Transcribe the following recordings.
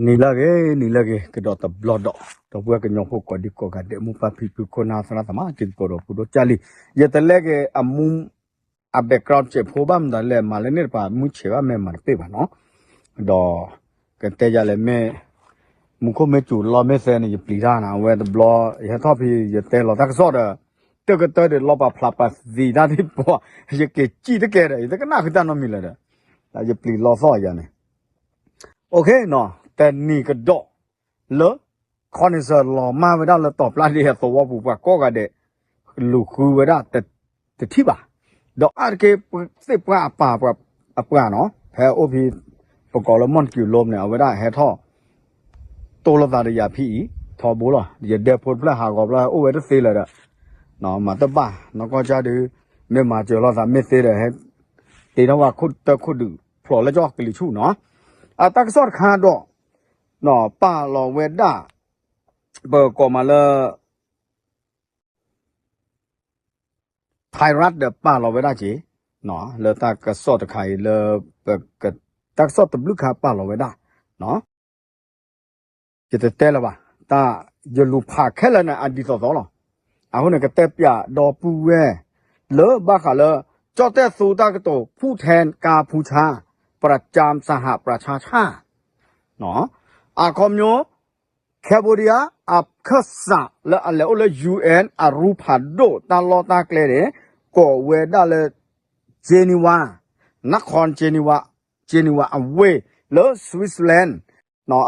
နံၤလၢအဂ့ၤ နံၤလၢအဂ့ၤ ကဒီးတဘျီဒီး ဒီပုၢ်ဝဲၢ်ကညီဖိကိးဒံကိးဂၤဒဲး မိၢ်ပၢ်ဖံဖု ခိၣ်နၢ်သရၣ်သမါ တံၤသကိးဒီး ပူၤဒိၣ်ကၢ်လံ, ယတလဲက့ၤအမူ အ backgrocheck ဖိဘၣ်မတၤလဲၣ် မၤလၢန့ၣ်တပၤ မုၢ်ဆဲးဘၣ် မ့ၢ်မၤတပ့ၢ်ဘၣ်နီၤ, ဒီး ကတဲယၤလဲၣ် မ့ၢ် မူခိၣ်မ့ၢ်စူၤလီၤမ့ၢ်သဲန့ၣ် ယပျံၤတၢ်နၤ အဝဲတဘျီ ယဟဲထီၣ်ဖဲ ယတဲလီၤတၢ်ကစီၣ်ဒီး တကတၢၢ်ဒီး လီၤပာ်ဖျါပာ်သံတၢ်သ့ၣ်ပှၤ ယက့ၤစံၣ်တကဲဒီး ယတကနၣ်ဃုာ်တၢ်နီတမံၤလၢၤဒီး ယပျံၤလီၤသီၣ်ယၤန့ၣ် OK နီၤ, တနံၤကဒီး လၢ ခီနံၤစၢၤလီၤမၢ်ဝဲဒၣ်လၢတီၤပျၢ်ဒ့အသဝီပူၤ ပှၤကိးဂၤဒဲး လူၤဃုဝဲဒၣ် တထံၣ်ဘၣ်, ဒီးအါတက့ၢ် သ့ၣ်ပှၢ်အပၢ် အပှၢ်နီၤ ဖဲအိၣ်ဖဲ ပကိးလၢ မီၣ်တကံလိမ်န့ၣ် အဝဲဒၣ်ဟဲထီၣ် တိၢ်လိာ်သးဒီးယၤဖဲအံၤ ထီဘိလီၤ, ယဒဲဖိတဖျၢၣ်ဟးဂီၤဖျၢၣ်ဟဲအိၣ်ဝဲတသ့လၢၤဒီး မၤတဘၣ် နီၢ်ကီၢ်ကၢ်ဒုး မ့ၢ်မၤစၢၤလိာ်သးမ့ၢ်သ့ဒီး ဟဲ တ့ထီၣ်ဝဲခိၣ်တၢခိၣ်ဒုး ဖျိးလၢကၠီၣ်ကလံၤဆူၣ်နီၤ, အတၢ်ကစီၣ်တခါဒီး ပာ်လီၤဝဲဒၣ် ပကိးမးလၢ Thai ဒီးပာ်လီၤဝဲဒၣ်က့ၤ လၢတၢ်ကစီၣ်တခါအံၤလၢ တၢ်ကစီၣ်တဘျုးခါပာ်လီၤဝဲဒၣ် ယတတဲလၢၤဘၣ်, တၢ်ယလူၤဖးခဲလၢာ်န့ၣ် အဒ်သိးသိးလီၤ, အဃိန့ၣ် ကတဲပၠးဒီပုၢ်ဝဲၢ် လၢဘၣ်ဃးလၢ ကၠီၣ်တဲၣ်သူတၢ်ကတိၤ ဖူၣ်ထဲကါဖူဆါ ပြၢ်ကၠၢ်စဟးပြၢ်ဆါဆၣ် အခီပညီ Cambodia အခၢၣ်စးလၢအလဲၤအိၣ်လၢ ယူဢၣ်အၣ် အရူဖးဒိၣ်တၢ်လီၢ်တၢ်ကျဲန့ၣ် ကိးဝဲဒၣ်လၢ Geneva, နခီ Geneva, Geneva အဝ့ၢ်လၢ Switzerland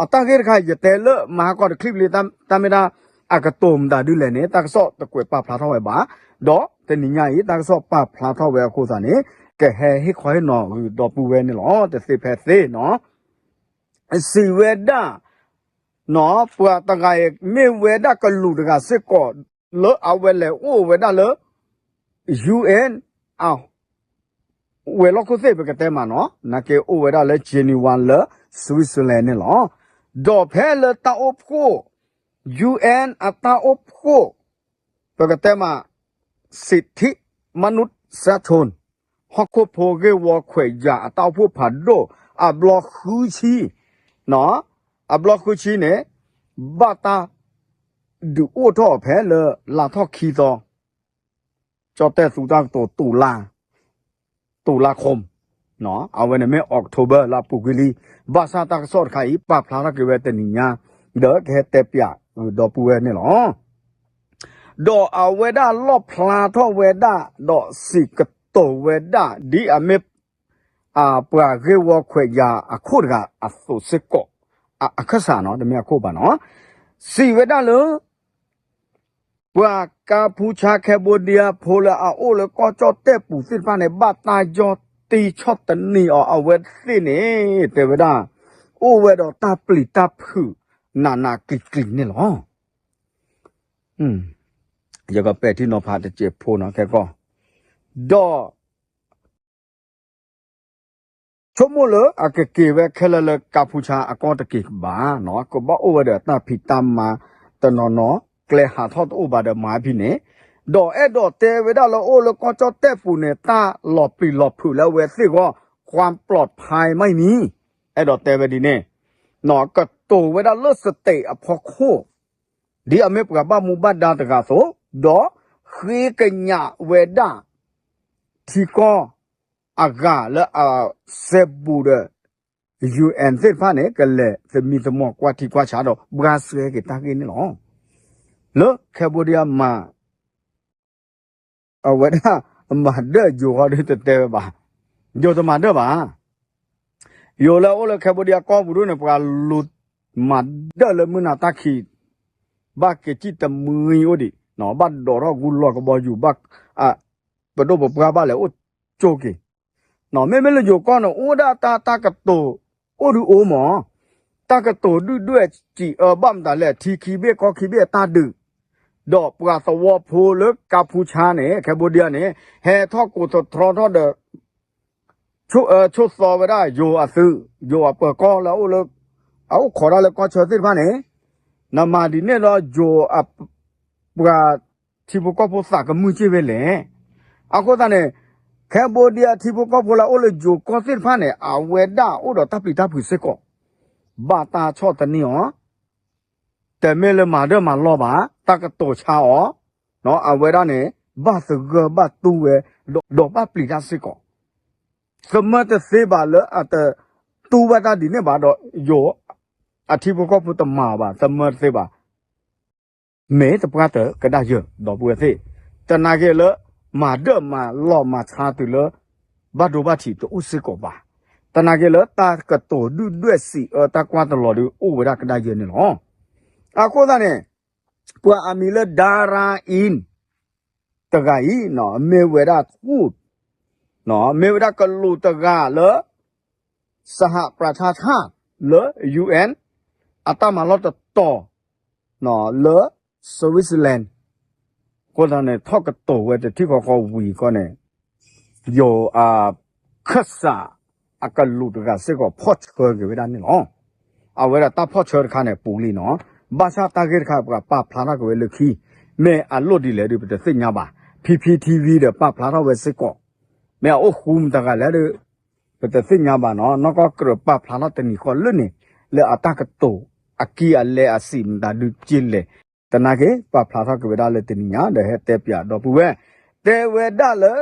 အတၢ်ဂ့ၢ်တခါ ယတဲလၢမဟါကီးတချံၣ်ပလံ တၢ်မ့ၢ်ဒၣ် အကတိၤမတၤဒ်လဲၣ်န့ၣ် တၢ်ကစီၣ်တကွဲးပာ်ဖျါထီၣ်ဝဲဘၣ်, ဒီးတနံၤညါအံၤ တၢ်ကစီၣ်ပာ်ဖျါထီၣ်ဝဲအဃိသတးန့ၣ် ကဟဲဟ့ၣ်ခီဟ့ၣ်နီၤဂ့ၤဒီပုၢ်ဝဲၢ်န့ၣ်လီၤ. တသ့ဖဲသ့နီၤ စံးဝဲဒၣ် နီၤ ပှၤတဂၤအံၤ မ့ၢ်ဝဲဒၣ်ကလူးတဂၤစ့ၢ်ကီး လၢအဝဲလဲၤအိၣ်ဝဲဒၣ်လၢ ယူဢၣ်အၣ် အဝဲၤလီၢ်ခိၣ်သ့ၣ် ပကတဲမးနီၤ နာ်က့အိၣ်ဝဲဒၣ်လၢ Geneva လၢ Switzerland န့ၣ်လီၤ. ဒီးဖဲလၢတၢ်အိၣ်ဖှိၣ် ယူဢၣ်အၣ် အတၢ်အိၣ်ဖှိၣ် ပကတဲမး စံးထံး မနုတ်စၢ်ဆိၣ် ဟီၣ်ခိၣ်ဖိဂ့ၢ်ဝီခွဲးယာ်အတၢ်အိၣ်ဖှိၣ်ဖးဒိၣ် အဘျီဃုဆံ အဘျီဃုဆံန့ၣ် ဘၣ်တၢ်ဒုးအိၣ်ထီၣ်အီၤဖဲလၢလါထီၣ်ခံသီ ကၠီၣ်တဲၣ်သူတၢ်ကတိၤ တုၤလါခိၣ် အဝဲန့ၣ်မ့ၢ် October လၢအပူၤကွံာ်လံ. ဘၣ်ဆၣ်တၢ်ကစီၣ်တခါအံၤ ပာ်ဖျါထီၣ်က့ၤဝဲတနံၤညါ ဒီးကဟဲတဲပၠးဂ့ၤဒီပုၢ်ဝဲၢ်န့ၣ်လီၤ. ဒီးအဝဲဒၣ်လီၣ်ဖျါထီၣ်ဝဲဒၣ် ဒီးစံးကတိၤဝဲဒၣ် ဒ်အမ့ၢ် ပှၤဂ့ၢ်ဝီခွဲးယာ်အခိၣ်တဂၤအသိးစ့ၢ်ကီး အခၢၣ်စးနီၤ တမ့ၢ်အခိၣ်ဘၣ်နီၤ စံးဝဲဒၣ်လၢ ပှၤကါဖူဆါ Cambodia ဖိလၢအအိၣ်လၢကီၢ်ကၠီၣ်တဲၣ်ပူၤသ့ၣ်တဖၣ်န့ၣ် ဘၣ်တၢ်ယီၢ်တံၢ်ဆီၣ်သနံးအီၤ အဝဲသ့ၣ်န့ၣ် တဲဝဲဒၣ် အိၣ်ဝဲဒီးတၢ်ပျံၤတၢ်ဖုး နးနးကျံၤကျံၤန့ၣ်လီၤ. ယကပဲာ်ထံနီၤဖးတစဲးဖိနီၤ ခဲကီၢ် ဒီး ဆိကမိၣ်လၢအကက့ၤဝဲခဲလၢာ်လၢကါဖူဆါအကီၢ်တက့ၢ်ဘၣ်နီၤ ကဘၣ်အိၣ်ဝဲဒီးတၢ်ဖံးတၢ်မၤတနီၤနီၤ ကျဲဟးထီၣ်တအိၣ်ဘၣ်ဒီးမၤဖဲန့ၣ် ဒီးအဲၣ်ဒိးတဲဝဲဒၣ်လၢအိၣ်လၢကီၢ်ကၠီၣ်တဲၣ်ပူၤန့ၣ် တၢ်လီၤပျံၤလီၤဖုးလၢအဝဲသ့ၣ်အဂီၢ် ความปลอดภัยไม่มี အဲၣ်ဒိးတဲဝဲဒ်န့ၣ် ကတိၤဝဲဒၣ်လၢ state အဖီခိၣ် ဒ်အမ့ၢ်ပှၤဘၣ်မူဘၣ်ဒါတဂၤအသိး ဒီးဃ့ကညးဝဲဒၣ် ထံကီၢ်အဂၤလၢအစဲဘူးဒီး ယူဢၣ်သ့ၣ်တဖၣ်န့ၣ် ကလဲၤသမံသမိးကွၢ်ထံကွၢ်ဆးဒီး ဘှါစှဲက့ၤတၢ်ဂ့ၢ်န့ၣ်လီၤ. လၢ Cambodia မၤ အဝဲဒၣ် မၤဒၢၣ်ယိၤဃီဒီးတတဲဝဲဘၣ်, ယိၤတမၤဒၢၣ်ဘၣ်. ယိၤလၢအအိၣ်လၢ Cambodia ကီၢ်ပူၤဒိၣ်န့ၣ် ပှၤလူၤမၤဒၢၣ်လၢမုၢ်နၤတၢ်ခံး ဘၣ်က့ၤစံၣ်တမှံအိၣ်ဒံး, ဘၣ်ဒိးထီၣ်ဂူလီၤကဘီယူၤ ဘၣ် ပဒိၣ်ပပှၢ်ဘၣ်လဲၤအိၣ်ကၠိက့ၤ မ့မ့ၢ်လၢယိၤကီၢ်န့ၣ် အိၣ်ဒၣ်တၢ်တၢ်ကတိၤ အိၣ်ဒုးအိၣ်မး, တၢ်ကတိၤဒုၣ်ဒွဲၣ်စံးအၢဘၣ်မတၤလဲၣ် ထံခံဘ့ၣ်ကီၢ်ခံဘ့ၣ်အတၢ်ဒုး, ဒီးပှၤသဝီဖိလၢကါဖူဆါန့ၣ် Cambodia န့ၣ် ဟဲထီၣ်ကိးထီထီၣ်ဒီး ဆိၣ်အၢဆိၣ်သီဝဲဒၣ်ယိၤအသုး, ယိၤအပၢၤကီၢ်လၢအအိၣ်လၢ အအိၣ်ခိးတၢ်လၢကီၢ်ဆၢသ့ၣ်တဖၣ်န့ၣ်, နမၤဒ်န့ၣ်ဒီးယိၤအ ပှၤထံဖိကီၢ်ဖိသးကမုာ်စ့ၢ်ဝဲလဲၣ်. အဃိသတးန့ၣ် Cambodia ထံဖိကီၢ်ဖိလၢအအိၣ်လၢယိၤကီၢ်သ့ၣ်တဖၣ်န့ၣ် အဝဲဒၣ်အိၣ်ဒီးတၢ်ပျံၤတၢ်ဖုးစ့ၢ်ကီး, ဘၣ်တၢ်ဆီၣ်သနံးအီၤ, တမ့ၢ်လၢမၤဒၢၣ်မၤလီၢ်ဘၣ်, တၢ်ကတိၤဆါအီၤ, အဝဲဒၣ်န့ၣ် ဘၣ်သဂၢၢ်ဘၣ်တူၢ်ဝဲ, ဒီးဘၣ်ပျံၤတၢ်စ့ၢ်ကီး, သမၢတသ့ဘၣ်လၢအတတူၢ်ဘၣ်တၢ်ဒ်န့ၣ်ဘၣ်ဒီး ယိၤအထံဖိကီၢ်ဖိတမၤအီၤဘၣ်, သမၢတသ့ဘၣ် မ့ၢ်တပှၢ်တၢၢ်ကဒါယၢၤ ဒီပုၢ်ဝဲၢ်သ့ၣ်, တနာ်က့ၤလၢ မၤဒၢၣ်မၤလီၢ်မၤဆါတုၤလၢ ဘၣ်ဒိဘၣ်ထံးတအိၣ်စ့ၢ်ကီးဘၣ်, တနာ်က့ၤလၢတၢ်ကတိၤဒုၣ်ဒွဲၣ်စံးအၢတၢ်ကွၢ်တလီၤဒုးအိၣ်ဝဲဒၣ်ကဒါယၢၤန့ၣ်လီၤ. အဃိသတးန့ၣ် ပှၤအမံၤလၢ Dara Inn တဂၤအံၤ မ့ၢ်ဝဲဒၣ် မ့ၢ်ဝဲဒၣ်ကလူးတဂၤလၢ စဟပြၤထၢၣ် လၢ ယူၣ်အဲၣ် အတၢ်မၤလီၢ်တတီၤ လၢ Switzerland အဃိသတးန့ၣ် ထီၣ်ကတိၤဝဲတထံၣ်ဃီဃီဝံၤဃီန့ၣ် ယိၤအခၢၣ်စးအကလူးတဂၤစ့ၢ်ကီး ဖီၣ်ဆၢက့ၤဝဲဒၣ်န့ၣ်လီၤ. အဝဲဒၣ်တၢ်ဖီၣ်ဆၢတခါန့ၣ် ပူၤလံနီၤ, ဘၣ်ဆၣ်တၢ်ဂ့ၢ်တခါ ပှၤပာ်ဖျါထီၣ်က့ၤဝဲလၢခံ, မ့ၢ်အလိၣ်ဒ်လဲၣ်ဒီး ပတသ့ၣ်ညါဘၣ်, ဖံဖံ ထံဝံၤ ဒီးပာ်ဖျါထီၣ်ဝဲစ့ၢ်ကီး, မ့ၢ်အအိၣ်ဃူမတၤတဂၤလဲၣ်ဒီး ပတသ့ၣ်ညါဘၣ်နီၤ, နီၢ်ကီၢ်ကြၢးပာ်ဖျါထီၣ်တနံၤဃီလၢန့ၣ်, လၢအတၢ်ကတိၤအကံၢ်အလဲအစံးမတၤဒုးက့လဲၣ်, တနာ်က့ၤ ပာ်ဖျါထီၣ်က့ၤဝဲဒၣ်လၢတနံၤညါ ဒီးဟဲတဲပၠးဒီပုၢ်ဝဲၢ်, တဲဝဲဒၣ်လၢ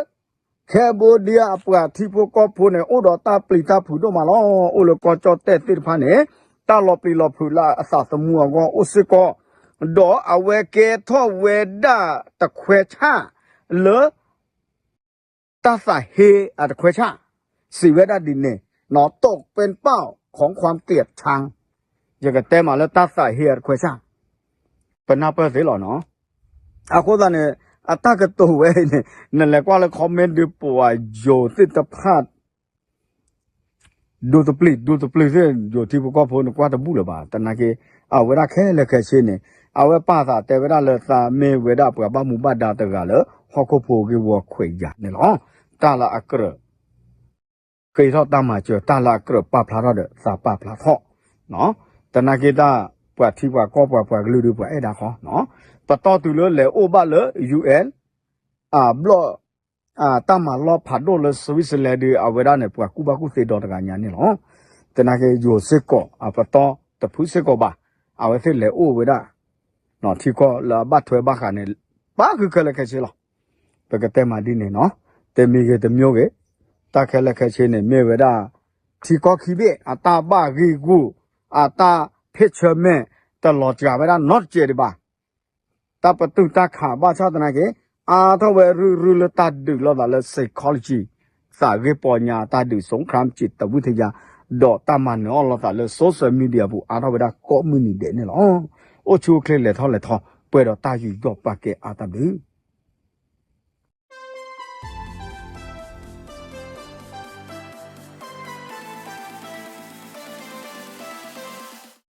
Cambodia အပှၤထံဖိကီၢ်ဖိန့ၣ် အိၣ်ဒီးတၢ်ပျံၤတၢ်ဖုးဒိၣ်မးလီၤ. အိၣ်လၢကီၢ်ကၠီၣ်တဲၣ်သ့ၣ်တဖၣ်န့ၣ် တၢ်လီၤပျံၤလီၤဖုးလၢအသးသမူအဂီၢ်အိၣ်စ့ၢ်ကီး, ဒီးအဝဲကဲထီၣ်ဝဲဒၣ်တခွဲဆၣ်လၢ တၢ်သးဟ့အတခွဲဆၣ်, စံးဝဲဒၣ်ဒ်န့ၣ်, တၢ်ပၢၢ်ပၢၢ် ခီခွါတံၢ်အထၢၣ်, ယကတဲမးလၢတၢ်သးဟ့အတခွဲဆၣ်, ပနၢ်ပၢၢ်သ့လီၤနီၤ. အဃိသတးန့ၣ် အတၢ်ကတိၤဝဲအံၤန့ၣ် နလဲၤကွၢ်လၢ comment ဒီးပှၤယိၤသ့ၣ်တဖၣ် ဒိတပျုာ် ဒိတပျုာ်သ့ၣ် ယိၤထံဖိကီၢ်ဖိန့ၣ် ကွၢ်တဘူၣ်လၢၤဘၣ်. တနာ်က့ၤ အဝဲဒၣ်ခဲလၢာ်ခဲဆ့န့ၣ် အဝဲပာ်သးတဲဝဲဒၣ်လၢသးမ့ၢ်ဝဲဒၣ်ပှၤဘၣ်မူဘၣ်ဒါတဂၤလၢ ဟီၣ်ခိၣ်ဖိဂ့ၢ်ဝီခွဲးယာ်န့ၣ်လီၤ. တၢ်လၢအကြၢး ဃ့ထီၣ်တၢ်မၤစၢၤ တၢ်လၢအကြၢးပာ်ဖျါထီၣ်ဒီး သးပာ်ဖျါထီၣ် တနာ်က့ၤတၢ် ပှၤထံပှၤကီၢ်ပှၤပှၤကလုာ်ဒီးပှၤအဲၣ်ဒၣ်ဃီ ပတီၢ်တုၤလၢလဲၤအိၣ်ဘၣ်လၢ ယူၣ်အဲၣ် အဘျီၣ် တၢ်မၤလီၢ်ဖးဒိၣ်လၢ Switzerland ဒီး အဝဲဒၣ်န့ၣ် ပှၤကူၣ်ဘၣ်ကူၣ်သ့ဒီတဂၤညါန့ၣ်လီၤ. သနာ်က့ယိၤစ့ၢ်ကီး အပတီၢ်တဖုစ့ၢ်ကီးဘၣ် အဝဲသ့ၣ်လဲၤအိၣ်ဝဲဒၣ် ထံကီၢ်လၢအဘၣ်ထွဲဘၣ်ဃးန့ၣ် ပၣ်ဃုာ်ခဲလၢာ်ခဲဆ့လီၤ. ပကတဲမးဒ်န့ၣ်နီၤ တမံၤဂ့ၤတမံၤဂ့ၤ တၢ်ခဲလၢာ်ခဲဆ့န့ၣ် မ့ၢ်ဝဲဒၣ် ထံကီၢ်ခံဘ့ၣ် အတၢ်ဘၣ်ဂံၢ်ဂူာ် အတၢ်ဖ့ၣ်ဆၢမဲာ် တလီၤစှၤဝဲဒၣ်နီတစဲးဒံးဘၣ် တၢ်ပတုာ်တၢ်ခးဘၣ်ဆၣ်သနာ်က့ အါထီၣ်ဝဲရုၢ်ရုၢ်လၢတၢ်ဒုးလိာ်သးလၢ psychology သးဂ့ၢ်ပီညါ တၢ်ဒုး สงครามจิตวิทยา ဒီးတၢ်မၤနၢၤအီၣ်လိာ်သးလၢ social media ပူၤ အါထီၣ်ဝဲဒၣ်ကိးမုၢ်နံၤဒဲးန့ၣ်လီၤ. အိၣ်ဆူၣ်အိၣ်ချ့လဲၤထီၣ်လဲၤထီ ပှဲၤဒီးတၢ်ယူးယီၣ်ပာ်ကဲအါတၢ်ဘျုး